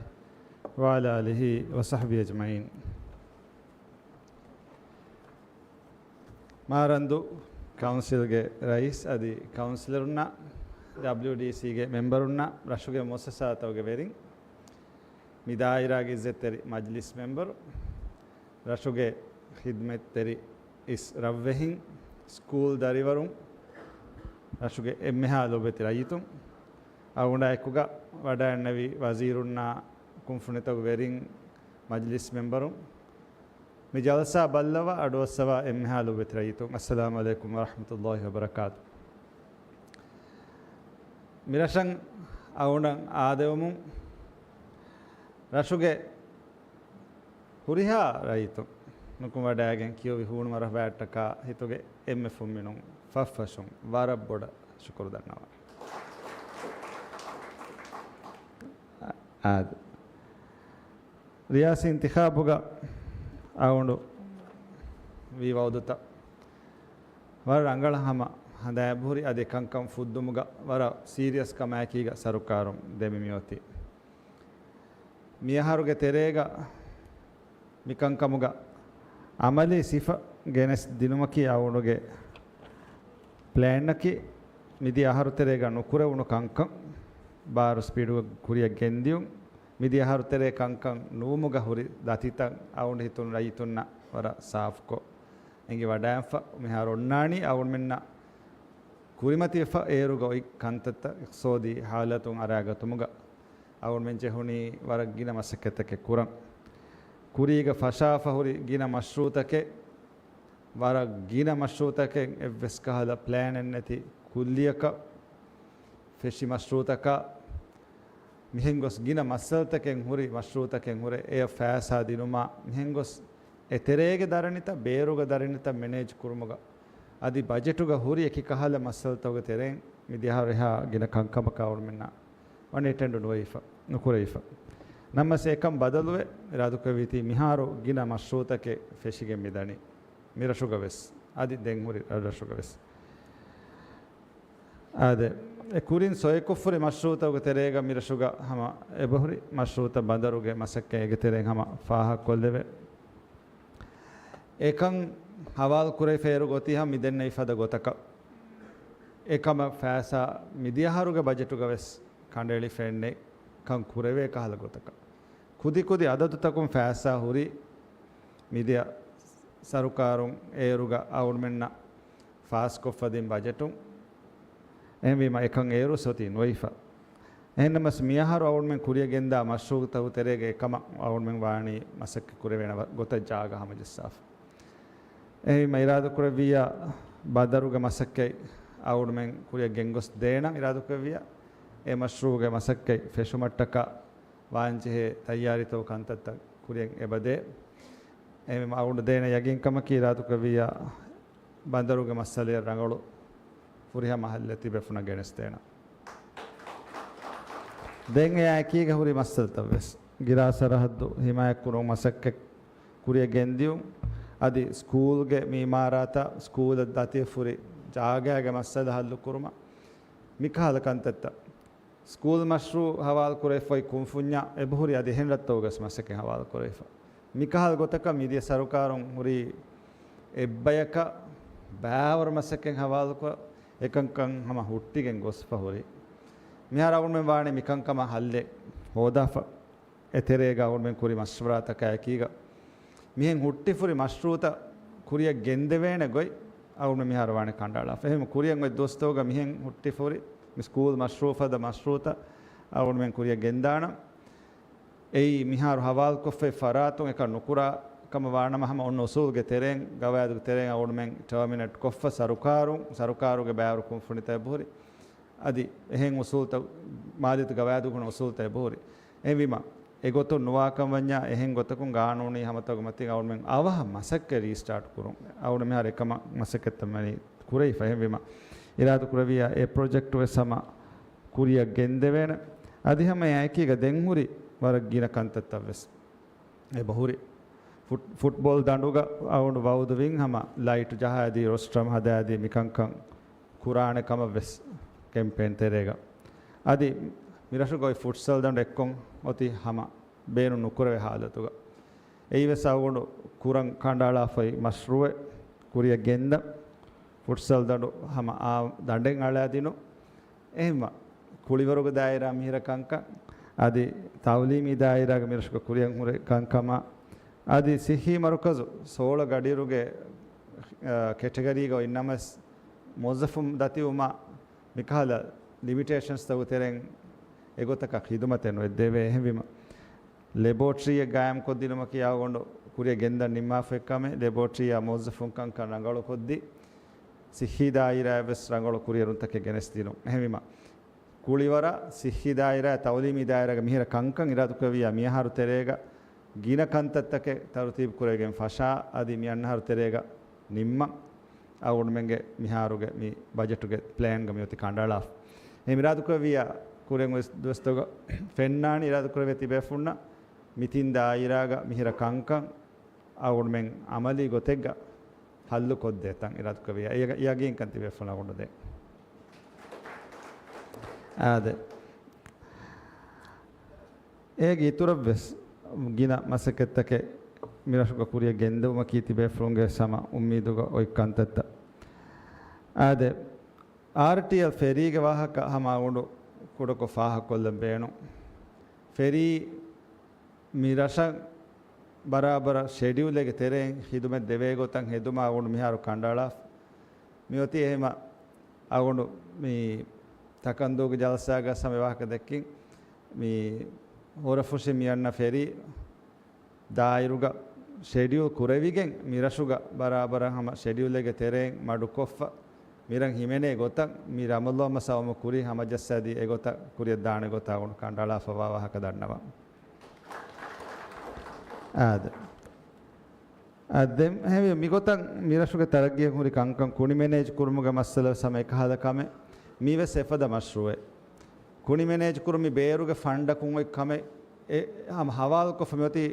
وعلى آله وصحبه أجمعين. މާރަންދޫ ކައުންސިލްގެ ރައީސް އަދި ކައުންސިލަރުންނާ، ޑަބްލިޔުޑީސީގެ މެމްބަރުންނާ، ރަށުގެ މުއައްސަސާތަކުގެ ވެރިން، މި ދާއިރާގެ އިއްޒަތްތެރި މަޖްލިސް މެމްބަރު، ރަށުގެ ޚިދްމަތްތެރި އިސް ރަށްވެހިން، ސްކޫލް ދަރިވަރުން، ރަށުގެ އެންމެހާ ލޯބިވެތި ރައްޔިތުން، އަޅުގަނޑާ އެކުގަ ވަޑައިގެންނެވި ވަޒީރުންނާ، ކުންފުނިތަކުގެ ވެރިން، މަޖްލިސް މެމްބަރުން، މި ޖަލްސާ ބައްލަވާ އަޑުއައްސަވާ އެންމެހާ ލޯބިވެތި ރައްޔިތުން، އައްސަލާމު ޢަލައިކުމް ވަރަޙްމަތުﷲި ވަބަރަކާތު. މިރަށަށް އަޅުގަނޑަށް އާދެވުމުން ރަށުގެ ހުރިހާ ރައްޔިތުން ނުކުމެވަޑައިގެން ކިޔުވި ހޫނު މަރުޙަބާއަށްޓަކާ ހިތުގެ އެންމެ ފުންމިނުން ފަށްފަށުން ވަރަށް ބޮޑަށް ޝުކުރު ދަންނަވަން. އާދެ. ރިޔާސީ އިންތިޚާބުގަ އަޅުގަނޑު ވީ ވައުދުތައް ވަރަށް ރަނގަޅަށް ހަމަ ހަނދާން އެބަހުރި. އަދި ކަންކަން ފުއްދުމުގަ ވަރަށް ސީރިއަސް ކަމާއެކީގަ ސަރުކާރުން ދެމި މިއޮތީ. މިއަހަރުގެ ތެރޭގަ މިކަންކަމުގަ އަމަލީ ސިފަ ގެނެސް ދިނުމަކީ އަޅުގަނޑުގެ ޕްލޭންއަކީ. މިދިޔަ އަހަރު ތެރޭގަ ނުކުރެވުނު ކަންކަން ބާރު ސްޕީޑުގަ ކުރިއަށް ގެންދިޔުން. މިދިޔަ އަހަރު ތެރޭ ކަންކަން ނުވުމުގަ ހުރި ދަތިތައް އަޅުގަނޑު ހިތުން ރައްޔިތުންނަށް ވަރަށް ސާފުކޮށް އެނގިވަޑައިފަ. މިހާރު އޮންނާނީ އަޅުގަނޑުމެންނަށް ކުރިމަތިވެފަ އޭރުގަ އޮތް ކަންތައްތައް އިޤްތިޞާދީ ޙާލަތުން އަރާގަތުމުގަ އަޅުގަނޑުމެން ޖެހުނީ ވަރަށް ގިނަ މަސައްކަތްތަކެއް ކުރަން. ކުރީގަ ފަށާފަ ހުރި ގިނަ މަޝްރޫޢުތަކެއް، ވަރަށް ގިނަ މަޝްރޫޢުތަކެއް އެއްވެސް ކަހަލަ ޕްލޭނެއް ނެތި ކުއްލިއަކަށް ފެށި މަޝްރޫޢުތަކާ، މިހެން ގޮސް ގިނަ މައްސަލަތަކެއް ހުރި މަޝްރޫޢުތަކެއް ހުރެ، އެޔަށް ފައިސާ ދިނުމާ، މިހެން ގޮސް އެތެރޭގެ ދަރަނިތައް، ބޭރުގެ ދަރަނިތައް މެނޭޖް ކުރުމުގަ، އަދި ބަޖެޓުގަ ހުރި އެކި ކަހަލަ މައްސަލަތަކުގެ ތެރެއިން މިދިޔަ އަހަރު އެހާ ގިނަ ކަންކަމަކާ އަޅުގަނޑުމެންނާ އަންއެޓެންޑް ނުވެފަ، ނުކުރެވިފަ. ނަމަވެސް އެކަން ބަދަލުވެ، އިރާދަކުރެއްވީތީ މިހާރު ގިނަ މަޝްރޫޢުތަކެއް ފެށިގެން މިދަނީ މިރަށުގަ ވެސް، އަދި ދެން ހުރި ރަށްރަށުގަ ވެސް. އާދެ، އެ ކުރިން ސޮއިކޮށްފުރި މަޝްރޫޢުތަކުގެ ތެރޭގަ މިރަށުގަ ހަމަ އެބަހުރި މަޝްރޫޢުތައް ބަނދަރުގެ މަސައްކަތް އޭގެ ތެރެއިން ހަމަ ފާހަގަކޮށްލެވޭ. އެކަން ހަވާލު ކުރެވިފައި އޭރުގަ އޮތީ ހަމަ މިދެންނެވި ފަދަ ގޮތަކަށް. އެކަމަށް ފައިސާ މިދިޔަ އަހަރުގެ ބަޖެޓުގަ ވެސް ކަނޑައެޅިފައެއްނެތް ކަން ކުރެވޭ ކަހަލަ ގޮތަކަށް. ކުދި ކުދި އަދަދުތަކުން ފައިސާ ހުރީ މިދިޔަ ސަރުކާރުން އޭރުގަ އަޅުގަނޑުމެންނަށް ފާސްކޮށްފަ ދިން ބަޖެޓުން. އެހެންވީމަ އެކަން އޭރު ސޮތީ ނުވެފަ. އެހެންނަމަސް މިއަހަރު އަޅުގަނޑުމެން ކުރިއަށް ގެންދާ މަޝްރޫޢުތަކުގެ ތެރޭގަ އެކަމަށް އަޅުގަނޑުމެން ވާނީ މަސައްކަތް ކުރެވޭނެ ގޮތަށް ޖާގަ ހަމަޖައްސާފަ. އެހެންވީމަ އިރާދަކުރެއްވިއްޔާ ބަނދަރުގެ މަސައްކަތް އަޅުގަނޑުމެން ކުރިއަށް ގެންގޮސް ދޭނަން އިރާދަކުރެއްވިއްޔާ، އެ މަޝްރޫޢުގެ މަސައްކަތް ފެށުމަށްޓަކާ ވާންޖެހޭ ތައްޔާރީތަކު ކަންތައްތައް ކުރިއަށް އެބަދޭ. އެހެންވީމަ އަޅުގަނޑު ދޭނެ ޔަގީންކަމަކީ އިރާދަކުރެއްވިއްޔާ ބަނދަރުގެ މައްސަލަޔަށް ރަނގަޅު ފުރިހަމަ ހައްލެއް ތިބޭފުޅުންނަށް ގެނެސްދޭނަން. ދެން އެއާ އެކީގަ ހުރި މައްސަލަތައް ވެސް، ގިރާ ސަރަހައްދު ހިމާޔަތްކުރުމުގެ މަސައްކަތް ކުރިއަށް ގެންދިޔުން، އަދި ސްކޫލްގެ މި އިމާރާތާ ސްކޫލަށް ދަތިވެފަ ހުރި ޖާގާގެ މައްސަލަ ހައްލުކުރުމަށް މިކަހަލަ ކަންތައްތައް. ސްކޫލް މަޝްރޫޢު ހަވާލުކުރެވިފައި ކުންފުންޏާ އެބަހުރި އަދި އެހެން ރަށްތަކުގަސް މަސައްކަތް ހަވާލުކުރެވިފަ. މިކަހަލަ ގޮތަކަށް މިދިޔަ ސަރުކާރުން ހުރީ އެއްބަޔަކަށް ބައިވަރު މަސައްކަތް ހަވާލުކޮށް، އެކަންކަން ހަމަ ހުއްޓިގެން ގޮސްފަ ހުރީ. މިހާރު އަޅުގަނޑުމެން ވާނީ މިކަންކަމަށް ހައްލެއް ހޯދާފަ. އެތެރޭގަ އަޅުގަނޑުމެން ކުރި މަޝްވަރާތަކާ އެކީގަ، މިހެން ހުއްޓިފަ ހުރި މަޝްރޫޢުތައް ކުރިއަށް ގެންދެވޭނެ ގޮތް އަޅުގަނޑު މިހާރު ވާނެ ކަނޑައަޅާފަ. އެހެން ކުރިއަށް އޮތް ދުވަސްތަކުގަ މިހެން ހުއްޓިފަ ހުރި މި ސްކޫލް މަޝްރޫޢު ފަދަ މަޝްރޫޢުތައް އަޅުގަނޑުމެން ކުރިއަށް ގެންދާނަން. އެއީ މިހާރު ހަވާލުކޮށްފައި ފަރާތުން އެކަން ނުކުރާ ކަމަށް ވާނަމަ، ހަމަ އޮންނަ އުސޫލުގެ ތެރެއިން، ގަވާއިދުގެ ތެރެއިން އަޅުގަނޑުމެން ޓާމިނޭޓް ކޮށްފަ ސަރުކާރުން، ސަރުކާރުގެ ބައިވަރު ކުންފުނިތައް އެބަހުރި. އަދި އެހެން އުސޫލުތައް، މާލީތައް ގަވާއިދުގެ ހުންނަ އުސޫލުތައް އެބަހުރި. އެހެންވީމަ، އެގޮތުން ނުވާކަން ވަންޏާ، އެހެން ގޮތަކުން ގާނޫނީ ހަމަތަކުގެ މަތިން އަޅުގަނޑުމެން އަވަހަށް މަސައްކަތް ރީސްޓާޓް ކުރުން. އަޅުގަނޑު މިހާރު އެކަމަށް މަސައްކަތްތައް މަނީ ކުރެވިފަ. އެހެންވީމަ، އިރާދަކުރެއްވިއްޔާ އެ ޕްރޮޖެކްޓް ވެސް ހަމަ ކުރިއަށް ގެންދެވޭނެ. އަދި ހަމަ އެއާއެކީގަ ދެން ހުރި ވަރަށް ގިނަ ކަންތައްތައް ވެސް އެބަހުރި. ފުޓް-، ފުޓްބޯލް ދަނޑުގަ އަޅުގަނޑު ވައުދުވިން ހަމަ ލައިޓު ޖަހާދީ، ރޮސްޓްރަމް ހަދާދީ، މިކަންކަން ކުރާނެ ކަމަށް ވެސް ކެމްޕޭން ތެރޭގަ. އަދި މިރަށުގަ އޮތް ފުޓްސަލް ދަނޑު އެއްކޮށް އޮތީ ހަމަ ބޭނުން ނުކުރެވޭ ހާލަތުގަ. އެއީވެސް އަޅުގަނޑު ކުރަން ކަނޑައަޅާފައި މަޝްރޫއެއް ކުރިއަށް ގެންދަން. ފުޓްސަލް ދަނޑު ހަމަ އާ ދަނޑެއް އަޅާދިނުން. އެހެންވާ، ކުޅިވަރުގެ ދާއިރާ މިހިރަ ކަންކަން، އަދި ތައުލީމީ ދާއިރާގެ މިރަށުގަ ކުރިއަށް ހުރި ކަންކަމާ، އަދި ސިއްހީ މަރުކަޒު ސޯޅަ ގަޑިއިރުގެ، އަ، ކެޓަގަރީގަ އޮތްނަމަވެސް، މުވައްޒަފުން ދަތިވުމާ މިކަހަލަ ލިމިޓޭޝަންސްތަކުގެ ތެރެއިން އެގޮތަކަށް ޚިދުމަތެއް ނުއެއްދެވޭ. އެހެންވީމަ، ލެބޯޓްރީއެއް ގާއިމްކޮށްދިނުމަކީ އަޅުގަނޑު ކުރިއަށް ގެންދަން ނިންމާފައި ކަމެއް. ލެބޯޓްރީއާ މުވައްޒަފުން ކަންކަން ރަނގަޅުކޮށްދީ، ސިއްހީ ދާއިރާއަށް ވެސް ރަނގަޅު ކުރިއެރުންތަކެއް ގެނެސްދިނުން. އެހެންވީމަ، ކުޅިވަރަށް، ސިއްހީ ދާއިރާ، ތައުލީމީ ދާއިރާގެ މިހިރަ ކަންކަން އިރާދަކުރެއްވިއްޔާ މިއަހަރު ތެރޭގަ ގިނަ ކަންތައްތަކެއް ތަރުތީބު ކުރެވިގެން ފަށާ، އަދި މި އަންނަ އަހަރު ތެރޭގަ ނިންމަން އަޅުގަނޑުމެންގެ މިހާރުގެ މި ބަޖެޓުގެ ޕްލޭންގަ މިއޮތީ ކަނޑައަޅާފަ. އެހެން އިރާދަކުރެއްވިއްޔާ ކުރިއަށް އޮތް ދުވަސްތަކުގަ ފެންނާނީ އިރާދަކުރެވޭ ތިބޭފުޅުންނަށް މި ތިން ދާއިރާގަ މިހިރަ ކަންކަން އަޅުގަނޑުމެން އަމަލީ ގޮތެއްގަ ހައްލު ކޮށްދޭތަން އިރާދަކުރެއްވިއްޔާ، ޔަގީންކަން ތިބޭފުޅުން އަޅުގަނޑު ދޭ. އާދެ. އޭގެ އިތުރަށްވެސް ގިނަ މަސައްކަތްތަކެއް މިރަށުގަ ކުރިއަށް ގެންދެވުމަކީ ތިބޭފުޅުންގެ ހަމަ އުއްމީދުގަ އޮތް ކަންތައްތައް. އާދެ، އާރްޓީއެލް ފެރީގެ ވާހަކަ ހަމަ އަޅުގަނޑު ކުޑަކޮށް ފާހަގަކޮށްލަން ބޭނުން. ފެރީ މި ރަށަށް ބަރާބަރަށް ޝެޑިއުލެއްގެ ތެރެއިން ޚިދުމަތް ދެވޭ ގޮތަށް ހެދުމަށް އަޅުގަނޑު މިހާރު ކަނޑައަޅާފަ. މިއޮތީ އެހެމަ އަޅުގަނޑު މި ތަކަންދޫގެ ޖަލްސާގަސް ހަމަ ވާހަކަ ދެއްކިން، މި ހުރަފުށި މި އަންނަ ފެރީ ދާއިރުގަ ޝެޑިއުލް ކުރެވިގެން، މި ރަށުގަ ބަރާބަރަށް ހަމަ ޝެޑިއުލެއްގެ ތެރެއިން މަޑުކޮށްފަ، މި ރަށް ހިމެނޭ ގޮތަށް މި ރަމަޟާން މަސް އައުމަށް ކުރީ ހަމަޖައްސާދީ އެގޮތަށް ކުރިއަށް ދާނެ ގޮތަށް އަޅުގަނޑު ކަނޑައަޅާފަވާ ވާހަކަ ދަންނަވަން. އާދެ. އާ، ދެން ހެވި މިގޮތަށް މިރަށުގެ ތަރައްގީއަށް ހުރި ކަންކަން ކުނި މެނޭޖް ކުރުމުގެ މައްސަލަ ވެސް ހަމަ އެކަހަލަ ކަމެއް. މީ ވެސް އެފަދަ މަޝްރޫއެއް. ކުނި މެނޭޖް ކުރުމީ ބޭރުގެ ފަންޑަކުން އޮތް ކަމެއް. އެ ހަމަ ހަވާލުކޮށްފަ މިއޮތީ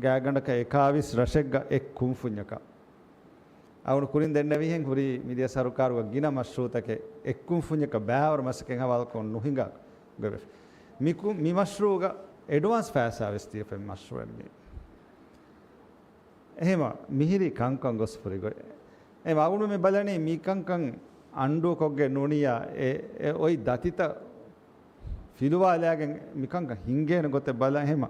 ގާތްގަނޑަކަށް އެކާވީސް ރަށެއްގަ އެއް ކުންފުންޏަކަށް. އަޅުގަނޑު ކުރިން ދެންނެވިހެން ހުރީ މިދިޔަ ސަރުކާރުގަ ގިނަ މަޝްރޫއުތަކެއް އެއް ކުންފުންޏަކަށް ބައިވަރު މަސައްކަތް ހަވާލުކޮށް ނުހިނގާ ގޮތްވެފަ. މި ކު-، މި މަޝްރޫއުގަ އެޑްވާންސް ފައިސާ ވެސް ދީފަ މި މަޝްރޫއެއް މީ. އެހެމަ މިހިރީ ކަންކަން ގޮސް ފުރި ގޮތް. އެ އަޅުގަނޑު މި ބަލަނީ މި ކަންކަން އަންޑޫކޮށްގެން ނޫނިއްޔާ އެ، އެ އޮތް ދަތިތައް ފިލުވާލާގެން މިކަންކަން ހިންގޭނެ ގޮތެއް ބަލަން. އެހެމަ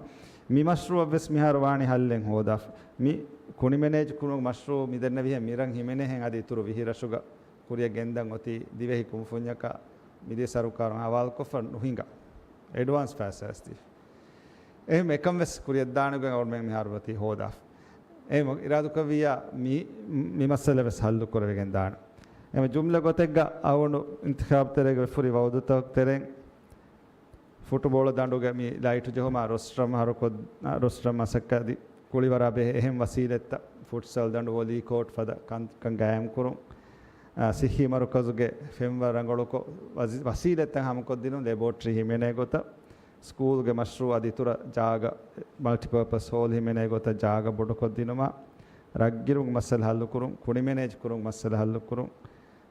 މި މަޝްރޫއަށް ވެސް މިހާރު ވާނީ ހައްލެއް ހޯދާފަ. މި ކުނި މެނޭޖް ކުރުމުގެ މަޝްރޫއު މި ދެންނެވިހެން މި ރަށް ހިމެނޭހެން އަދި އިތުރު ވިހި ރަށުގަ ކުރިއަށް ގެންދަން އޮތީ ދިވެހި ކުންފުންޏަކަށް މިދިޔަ ސަރުކާރުން ހަވާލުކޮށްފަ ނުހިނގާ. އެޑްވާންސް ފައިސާ ވެސް ދީފަ. އެހެން އެކަން ވެސް ކުރިއަށްދާނެގޮތް އަޅުގަނޑުމެން މިހާރު އޮތީ ހޯދާފަ. އެހެން އިރާދަކުރެއްވިއްޔާ މި، މި މައްސަލަ ވެސް ހައްލު ކުރެވިގެން ދާނެ. އެހެން ޖުމްލަ ގޮތެއްގަ އަޅުގަނޑު އިންތިޚާބު ތެރޭގަ ވެފުރި ވައުދުތަކުގެ ތެރެއިން ފުޓުބޯޅަ ދަނޑުގެ މި ލައިޓު ޖެހުމާ ރޮސްޓްރަމް ހަރުކޮށް، ރޮސްޓްރަމް މަސައްކަތް އަދި ކުޅިވަރާ ބެހޭ އެހެން ވަސީލަތްތައް، ފުޓްސަލް ދަނޑު، ވޮލީ ކޯޓް ފަދަ ކަންކަން ގާއިމްކުރުން، އާ، ސިއްހީ މަރުކަޒުގެ ފެންވަރު ރަނގަޅުކޮށް، ވަޒި-، ވަސީލަތްތައް ހަމަކޮށްދިނުން، ލެބޯޓްރީ ހިމެނޭ ގޮތަށް، ސްކޫލްގެ މަޝްރޫއު އަދި އިތުރަށް ޖާގަ، މަލްޓިޕާޕަސް ހޯލް ހިމެނޭ ގޮތަށް ޖާގަ ބޮޑުކޮށްދިނުމަށް، ރަށްގިރުމުގެ މައްސަލަ ހައްލުކުރުން، ކުނި މެނޭޖް ކުރުމުގެ މައްސަލަ ހައްލުކުރުން،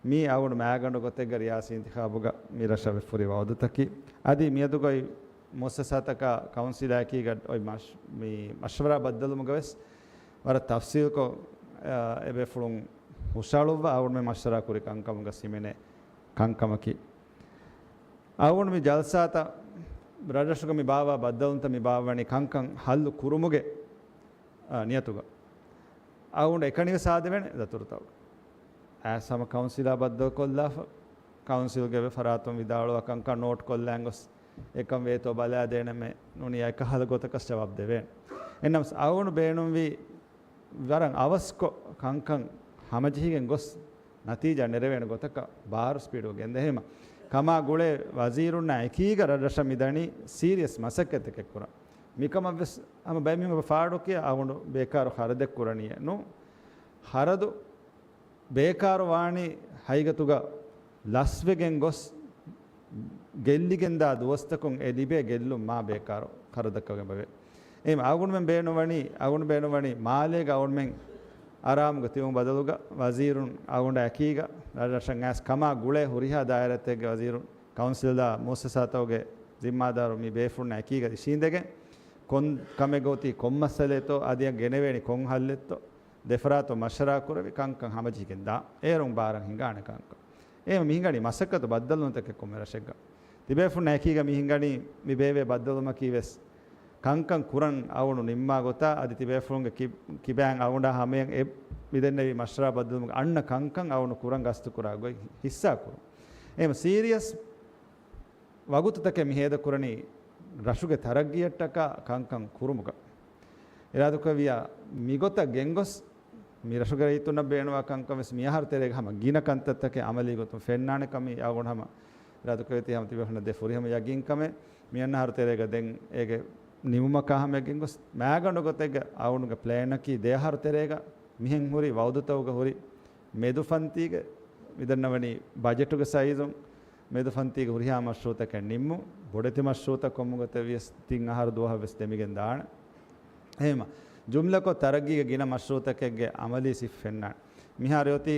މީ އަޅުގަނޑު މައިގަނޑު ގޮތެއްގަ ރިޔާސީ އިންތިޚާބުގަ މި ރަށަށް ވެފުރި ވައުދުތަކީ. އަދި މިއަދުގައި މުއައްސަސާތަކާ ކައުންސިލާއެކީގަ އޮތް މަޝް-، މި މަޝްވަރާ ބައްދަލުވުމުގަ ވެސް ވަރަށް ތަފްސީލްކޮށް، އާ، އެބޭފުޅުން ހުށަހަޅުއްވާ އަޅުގަނޑުމެން މަޝްވަރާ ކުރި ކަންކަމުގަ ހިމެނޭ ކަންކަމަކީ. އަޅުގަނޑު މި ޖަލްސާތައް ރަށްރަށުގަ މި ބާއްވާ ބައްދަލުވުންތައް މި ބާއްވަނީ ކަންކަން ހައްލު ކުރުމުގެ، އާ، ނިޔަތުގަ. އަޅުގަނޑު އެކަނިވެސް އާދެވޭނެ ދަތުރުތައް. އައިސް ހަމަ ކައުންސިލާ ބައްދަލުކޮށްލާފަ، ކައުންސިލްގެ ފަރާތުން ވިދާޅުވާ ކަންކަން ނޯޓް ކޮށްލާން ގޮސް، އެކަން ވޭތޯ ބަލާދޭނަމޭ ނޫނީ އެކަހަލަ ގޮތަކަށް ޖަވާބު ދެވޭނެ. އެހެންނަމަސް އަޅުގަނޑު ބޭނުންވީ ވަރަށް އަވަސްކޮށް ކަންކަން ހަމަޖެހިގެން ގޮސް ނަތީޖާ ނެރެވޭނެ ގޮތަކަށް ބާރު ސްޕީޑުގަ ގެންދޭ. އެހެންމަ ކަމާ ގުޅޭ ވަޒީރުންނާ އެކީގަ ރަށްރަށަށް މިދަނީ ސީރިއަސް މަސައްކަތްތަކެއް ކުރަން. މިކަމަށްވެސް ހަމަ ބައެއް މީހުން ފާޑުކިޔާ އަޅުގަނޑު ބޭކާރު ޚަރަދެއް ކުރަނީއޭ. ނޫން. ޚަރަދު ބޭކާރު ވާނީ ހަގީގަތުގަ ލަސްވެގެން ގޮސް ގެއްލިގެންދާ ދުވަސްތަކުން އެ ލިބޭ ގެއްލުން މާ ބޭކާރު ޚަރަދަކަށް ވެ. އެހެން އަޅުގަނޑުމެން ބޭނުންވަނީ، އަޅުގަނޑު ބޭނުންވަނީ މާލޭގަ އަޅުގަނޑުމެން އަރާމުގަ ތިބުމު ބަދަލުގަ ވަޒީރުން އަޅުގަނޑާ އެކީގަ ރަށްރަށަށް އައިސް ކަމާ ގުޅޭ ހުރިހާ ދާއިރާތަކުގެ ވަޒީރުން، ކައުންސިލްއާ މުއައްސަސާތަކުގެ ޒިންމާދާރު މި ބޭފުޅުންނާ އެކީގަ އިށީނދެގެން ކޮން ކަމެއްގަ އޮތީ ކޮން މައްސަލައެއްތޯ އަދި ގެނެވޭނީ ކޮން ހައްލެއްތޯ ދެފަރާތުން މަޝްވަރާ ކުރެވި ކަންކަން ހަމަޖެހިގެން ދާ. އޭރުން ބާރަށް ހިނގާނެ ކަންކަން. އެހެން މި ހިނގަނީ މަސައްކަތު ބައްދަލުވުންތަކެއް ކޮންމެ ރަށެއްގަ. ތިބޭފުންނާ އެކީގަ މި ހިނގަނީ މި ބޭވޭ ބައްދަލުވުމަކީ ވެސް ކަންކަން ކުރަން އަވަނު ނިންމާ ގޮތާ އަދި ތިބޭފުޅުންގެ ކި-، ކިބައިން އަވަނޑާ ހަމަޔަށް އެ މިދެންނެވި މަޝްވަރާ ބައްދަލުވުމުގެ އަންނަ ކަންކަން އަވަނު ކުރަން ގަސްތުކުރާ ގޮތް ހިއްސާ ކުރުން. އެހެން ސީރިއަސް ވަގުތުތަކެއް މި ހޭދަކުރަނީ ރަށުގެ ތަރައްގީއަށްޓަކާ ކަންކަން ކުރުމުގަ. އިރާދަކުރެއްވިއްޔާ މިގޮތަށް ގެންގޮސް މި ރަށުގެ ރައްޔިތުންނަށް ބޭނުންވާ ކަންކަން ވެސް މި އަހަރު ތެރޭގަ ހަމަ ގިނަ ކަންތައްތަކެއް އަމަލީ ގޮތުން ފެންނާނެ ކަމީ އަޅުގަނޑު ހަމަ އިރާދަކުރެއްވިއްޔާ ހަމަ ތިބޭފުޅުންނަށް ދޭ ފުރިހަމަ ޔަގީންކަމެއް. މި އަންނަ އަހަރު ތެރޭގަ ދެން އޭގެ ނިމުމަކާ ހަމަޔަށް ގެންގޮސް މާގަނޑު ގޮތެއްގަ އަޅުގަނޑުގެ ޕްލޭނަކީ ދެ އަހަރު ތެރޭގަ މިހެން ހުރި ވައުދުތަކުގަ ހުރި މެދު ފަންތީގެ މިދަންނަވަނީ ބަޖެޓުގެ ސައިޒުން މެދު ފަންތީގެ ހުރިހާ މަޝްރޫއުތަކެއް ނިންމުން، ބޮޑެތި މަޝްރޫއުތައް ކޮންމެ ގޮތެއް ވިޔަސް ތިން އަހަރު ދުވަހަށް ވެސް ދެމިގެން ދާނެ. އެހެންމަ ޖުމްލަކޮށް ތަރައްގީގެ ގިނަ މަޝްރޫއުތަކެއްގެ އަމަލީ ސިފަ ފެންނާނެ. މިހާރު އޮތީ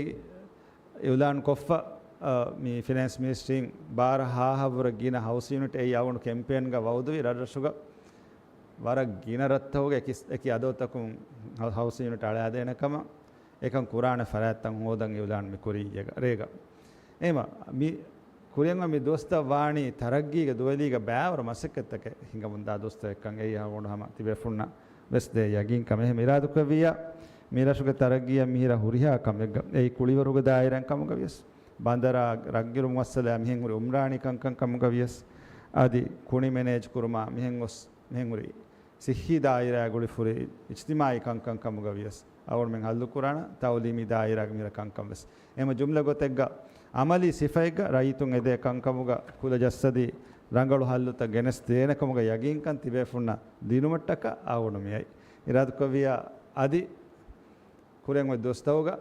އިއުލާން ކޮށްފަ، އަ، މި ފިނޭންސް މިނިސްޓްރީން ބާރަ ހާހަށްވުރެ ގިނަ ހައުސް ޔުނިޓް އެއީ އަޅުގަނޑު ކެމްޕޭންގަ ވައުދުވި ރަށްރަށުގަ ވަރަށް ގިނަ ރަށްތަކުގެ އެކި، އެކި އަދަދުތަކުން ހަ-، ހައުސް ޔުނިޓް އަޅާދޭނެ ކަމަށް. އެކަން ކުރާނެ ފަރާތްތައް ހޯދަން އިއުލާން މި ކުރީ އޭގަ، ރޭގަ. އެހެންމަ މި ކުރިއަށް މި ދުވަސްތައް ވާނީ ތަރައްގީގެ ދުވެލީގަ ބައިވަރު މަސައްކަތްތަކެއް ހިނގަމުންދާ ދުވަސްތަކެއްކަން އެއީ އަޅުގަނޑު ހަމަ ތިބޭފުންނަށް ވެސް ދޭ ޔަގީންކަމެއް. އެހެން އިރާދަކުރެއްވިއްޔާ މި ރަށުގެ ތަރައްގީއަށް މިހިރަ ހުރިހާ ކަމެއްގަ އެއީ ކުޅިވަރުގެ ދާއިރާއިން ކަމުގަ ވިޔަސް، ބަނދަރާ ރަށްއިރު މުއައްސަލާ މިހެން ހުރި އުމްރާނީ ކަންކަން ކަމުގަ ވިޔަސް، އަދި ކުނި މެނޭޖް ކުރުމާ މިހެން ގޮސް މިހެން ހުރި ސިއްހީ ދާއިރާގެ ގުޅިފުރި އިޖްތިމާއީ ކަންކަން ކަމުގަ ވިޔަސް، އަޅުގަނޑުމެން ހައްލުކުރާނަ ތައުލީމީ ދާއިރާގެ މިރަށް ކަންކަން ވެސް. އެހެންމަ ޖުމްލަ ގޮތެއްގަ އަމަލީ ސިފައެއްގަ ރައްޔިތުން އެދޭ ކަންކަމުގަ ކުލަ ޖައްސަދީ ރަނގަޅު ހައްލުތައް ގެނެސް ދޭނެ ކަމުގަ ޔަގީންކަން ތިބޭފުންނަށް ދިނުމަށްޓަކާ އަޅުގަނޑު މިއައީ. އިރާދަކުރެއްވިއްޔާ އަދި ކުރިއަށް އޮތް ދުވަސްތަކުގަ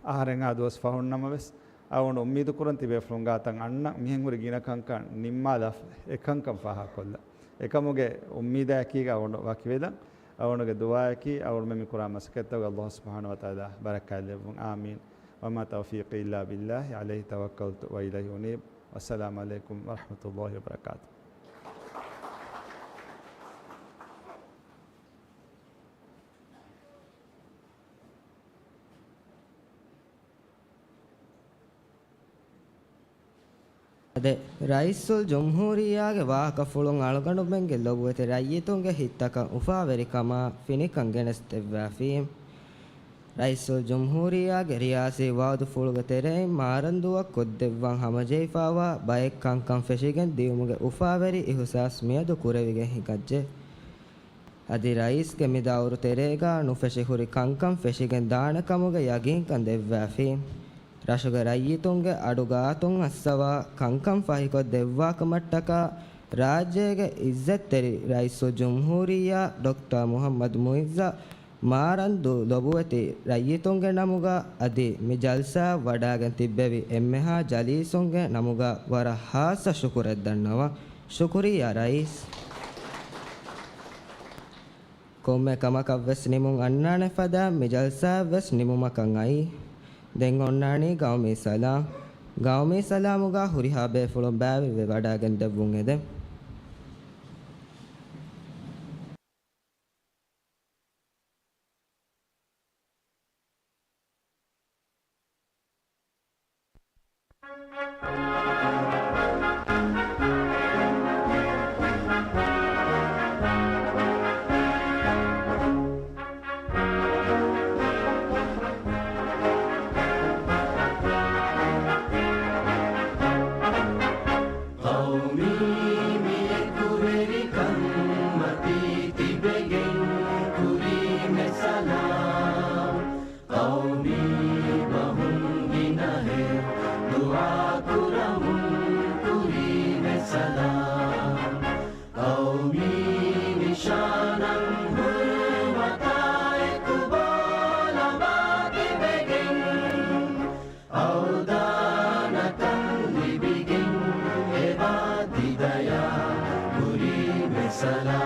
އަހަރެއްހާ ދުވަސް ފަހުން ނަމަވެސް، އަޅުގަނޑު އުއްމީދު ކުރަން ތިބޭފުޅުން ގާތަށް އަންނަ މިހެން ހުރި ގިނަ ކަންކަން ނިންމާލާ އެކަންކަން ފާހަގަކޮށްލަން. އެކަމުގެ އުއްމީދާއެކީގަ އަޅުގަނޑު ވަކިވެލަން. އަޅުގަނޑުގެ ދުޢާއަކީ އަޅުގަނޑުމެން މި ކުރާ މަސައްކަތްތަކުގަ ﷲ ސުބްޙާނަހޫ ވަތަޢާލާ ބަރަކާތް ލެއްވުން. އާމީން. وما توفيقي إلا بالله عليه توكلت وإليه أنيب. والسلام عليكم ورحمة الله وبركاته. އާދެ، ރައީސުލްޖުމްހޫރިއްޔާގެ ވާހަކަފުޅުން އަޅުގަނޑުމެންގެ ލޮބުވެތި ރައްޔިތުންގެ ހިތްތަކަށް އުފާވެރިކަމާ ފިނިކަން ގެނެސްދެއްވާފީ. ރައީސުލްޖުމްހޫރިއްޔާގެ ރިޔާސީ ވައުދުފުޅުގެ ތެރެއިން މާރަންދުއަށް ކޮށްދެއްވަން ހަމަޖެހިފައިވާ ބައެއް ކަންކަން ފެށިގެން ދިޔުމުގެ އުފާވެރި އިހުސާސް މިއަދު ކުރެވިގެން ހިނގައްޖެ. އަދި ރައީސްގެ މި ދައުރު ތެރޭގަ ނުފެށި ހުރި ކަންކަން ފެށިގެން ދާނެ ކަމުގެ ޔަގީންކަން ދެއްވާފި. ރަށުގެ ރައްޔިތުންގެ އަޑު ގާތުން އައްސަވާ ކަންކަން ފަހިކޮށް ދެއްވާކަމަށްޓަކާ ރާއްޖޭގެ އިއްޒަތްތެރި ރައީސުލްޖުމްހޫރިއްޔާ ޑޮކްޓަރ މުޙައްމަދު މުޢިއްޒަށް މާރަންދު ލޮބުވެތި ރައްޔިތުންގެ ނަމުގަ އަދި މި ޖަލްސާއަށް ވަޑާގެން ތިއްބެވި އެންމެހާ ޖަލީސުންގެ ނަމުގަ ވަރަށް ހާއްސަ ޝުކުރެއް ދަންނަވަން. ޝުކުރިއްޔާ ރައީސް. ކޮންމެ ކަމަކަށްވެސް ނިމުން އަންނާނެ ފަދައިން މި ޖަލްސާއަށްވެސް ނިމުމަކަށް އައީ. ދެން އޮންނާނީ ގައުމީ ސަލާމް. ގައުމީ ސަލާމުގަ ހުރިހާ ބޭފުޅުން ބައިވެރިވެ ވަޑާގެން ދެއްވުން އެދެން. ކުރަމުން ކުރީމެ ސަލާމް. ޤައުމީ ނިޝާނަށް ހުރުމަތާ އެކު ބޯލަމާ ތިބެގެން، އަވްދާނަކަން ލިބިގެން އެބާ ތިދަޔާ ކުރީމެ ސަލާމް.